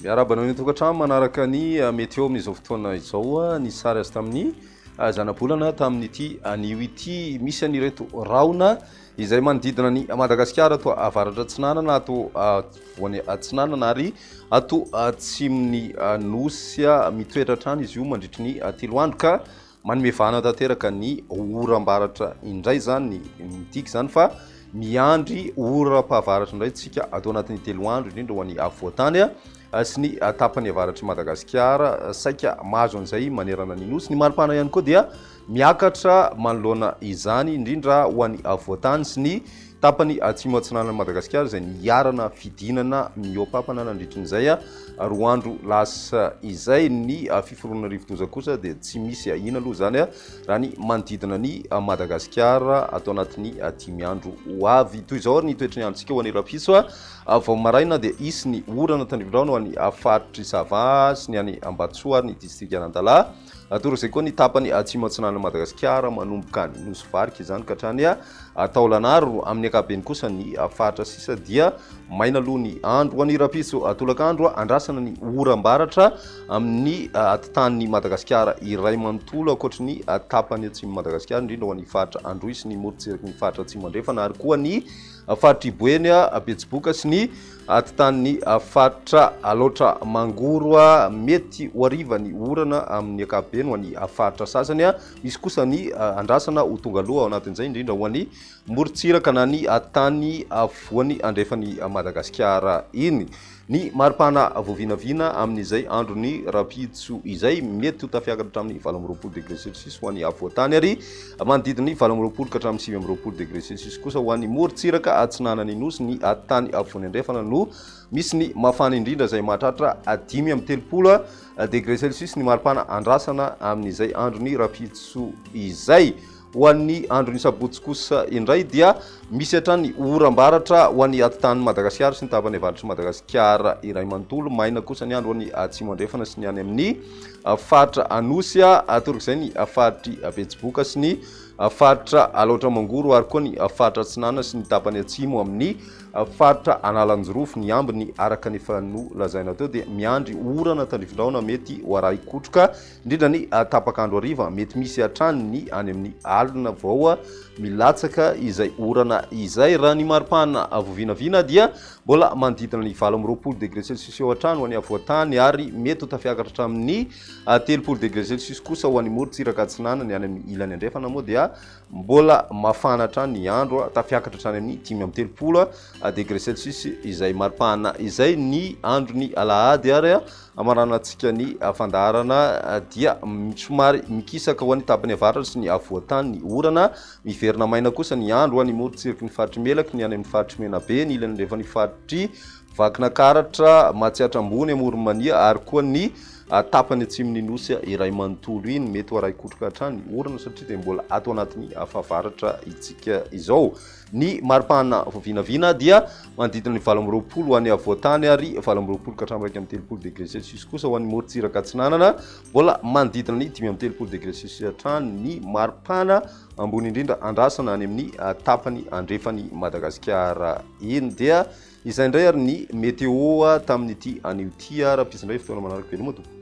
Miarahaba anao any an-tokantrano manaraka ny météo amin'izao fotoana izao. Ny sary azo tamin'ny zanabolana tamin'ity anio ity. Misy an'ireto rahona izay manodidina ny Madagasikara ato avaratra atsinanana, ato afovoany atsinanana ary ato atsimon'ny nosy. Mitoetra hatrany izy io mandritry ny 3 andro ka manome vahana tanteraka ny oram-baratra indray izany. Midika izany fa miandry oram-pahavaratra indray tsika ato anatin'ny 3 andro, indrindra ho an'ny afovoan-tany sy ny tapany avaratr'i Madagasikara. Saika mahazo an'izay manerana ny nosy. Ny maripana ihany koa dia miakatra manoloana izany, indrindra ho an'ny afovoan-tany sy ny tapany atsimo atsinanan'i Madagasikara izay niharana fidinana mihoa-pampana nandritrin'izay 2 andro lasa izay. Ny fiforonana rivodoza kosa dia tsy misy ahiana aloha izany raha ny manodidina ny Madagasikara ato anatin'ny 5 andro ho avy. Toy izao ary ny toetry ny androntsika ho an'ny rahampitso. Vao maraina dia hisy ny orana tandrivindrano ho an'ny faritr'i Sava sy ny any Ambatosoa ary ny distrikan'Antalaha. Torak'izay koa ny tapany atsimo atsinanan'i Madagasikara manomboka any Nosy Varika izany ka hatrany Taolagnaro. Amin'ny ankapobeny kosa ny faritra sisa dia maina aloha ny andro. Ho an'ny rahampitso tolakandro, andrasana ny oram-baratra amin'ny atitan'i Madagasikara iray manontolo ankoatry ny tapany atsimon'i Madagasikara, indrindra ho an'ny faritra Androy sy ny morontsiraky ny faritra Atsimo Andrefana ary koa ny faritr'i Boeny, Betsiboka sy ny atitanin'ny faritra Alaotra Mangoro. Mety ho hariva ny orana amin'ny ankapobeny ho an'ny faritra sasany. Misy kosa ny andrasana ho tonga aloha ao anatin'izay, indrindra ho an'ny morontsiraka na ny tany afovoany andrefan'i Madagasikara iny. Ny maripana voavinavina amin'izay andron'ny rahampitso izay mety ho tafiakatra hatramin'ny 28 degré celsius ho an'ny afovoan-tany ary manodidina ny 28 ka hatramin'ny 29 degré celsius kosa ho an'ny morontsiraka atsinanan'ny nosy. Ny tany afovoany andrefana no misy ny mafana indrindra izay mahatratra 35 degré celsius ny maripana andrasana amin'izay andron'ny rahampitso izay. Ho an'ny andron'ny sabotsy kosa indray dia misy hatrany oram-baratra ho an'ny atitan'i Madagasikara sy ny tapany avaratr'i Madagasikara iray manontolo. Maina kosa ny andro ho an'ny atsimo andrefana sy ny any amin'ny faritra Anosy, torak'izay ny faritr'i Betsiboka sy ny faritra Alaotra Mangoro ary koa ny faritra Atsinanana sy ny tapany atsimo amin'ny faritra Analanjirofo. Ny ambiny araka ny efa nolazaina teo dia miandry orana tandrifindrahona mety ho arahi-kotroka Indrindra ny tapak'andro hariva, mety misy hatrany ny any amin'ny alina vao milatsaka izay orana izay. Raha ny maripana voavinavina dia mbola manodidina ny 28 degré celsius eo hatrany ho an'ny afovoan-tany ary mety ho tafiakatra hatramin'ny 30 degré celsius kosa ho an'ny morontsiraka atsinanana. Ny any amin'ny ilany andrefana moa dia mbola mafana hatrany ny andro, tafiakatra hatrany amin'ny 35 degré celsius izay maripana izay ny andron'ny alahady. Ary Hamaranantsika ny fandaharana dia somary mikisaka ho an'ny tapany avaratra sy ny afovoan-tany ny orana. Miverina maina kosa ny andro any morontsiraky ny faritr'i Melaky, ny any amin'ny faritr'i Menabe, ny ilany andrefan'ny faritr'i Vakinakaratra, Matsiatra Ambony, Amoron'i Mania ary koa ny tapany atsimon'ny Nosy iray manontolo iny. Mety ho arahi-kotroka hatrany ny orana satria dia mbola ato anatin'ny fahavaratra isika izao. Ny maripana voavinavina dia manodidina ny 28 ho an'ny afovoan-tany ary 28 ka hatramin'ny 31 degré celsius kosa ho an'ny morontsiraka atsinanana. Mbola manodidina ny 35 degré celsius hatrany ny maripana ambony indrindra andrasana any amin'ny tapany andrefan'i Madagasikara iny. Dia izay indray ary ny météo tamin'ity anio ity. Rahampitso indray fotoana manaraka. Veloma tompoko.